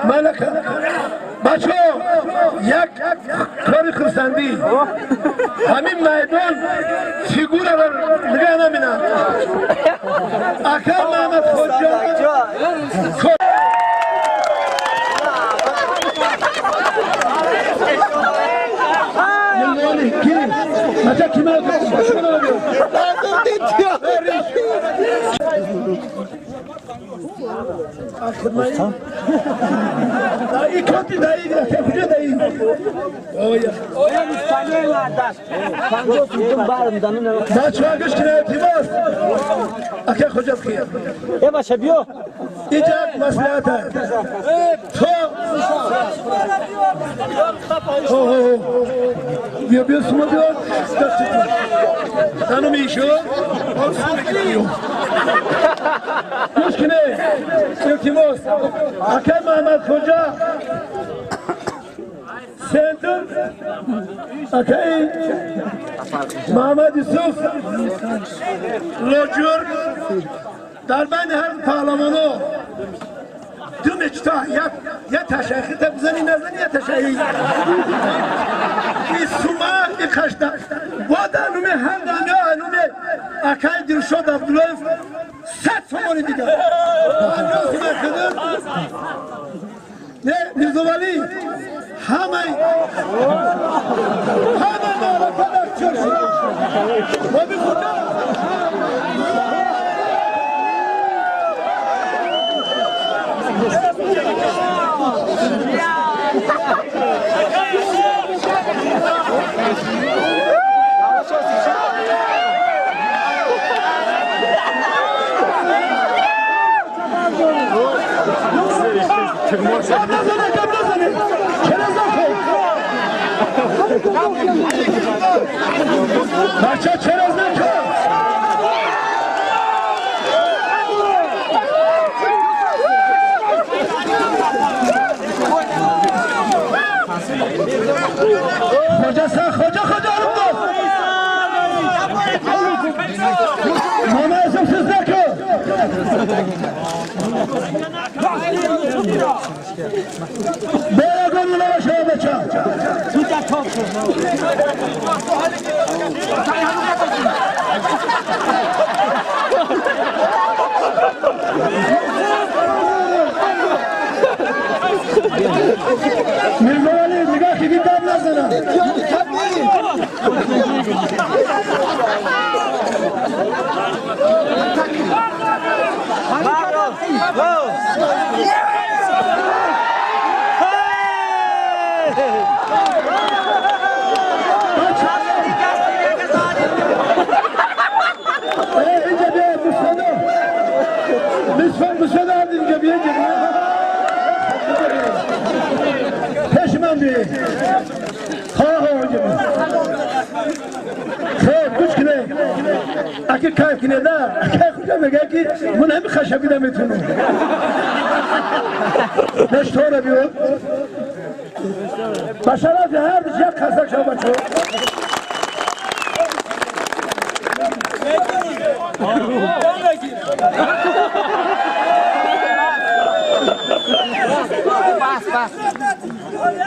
Малака бачо як кори хурсандӣ ҳамин майдон фигураро нигоҳ наминам ака Маҳмад Хоҷа Бача киме Акай Маҳмад Хоҷа центр акай Маҳмад Юсуф Лоҷур дар байни ҳар паҳлавоно ду мечта я ташахи та бизани назани я ташахи и сума и қашта бо дар нуми ҳар дамё нуми акай Дилшод Абдуллоев 100 сомони дигар не Мирзовалӣ ҳамаи ҳама маърака дар чор шуд боби худо Бача чароз накун. Хоҷа сан хоҷа хоҷа алумдо. Мама Юсуф сиз накун. Берагон набаша бача. Мирзовалӣ нигоҳ ки дам назанам. Аки кайф кинеда, акай хуҷа мегӯяд ки ман ҳами хашабида метунам. Нештора биё. Ба шарафи ҳар душ як қасак шав бачо. Бас, бас.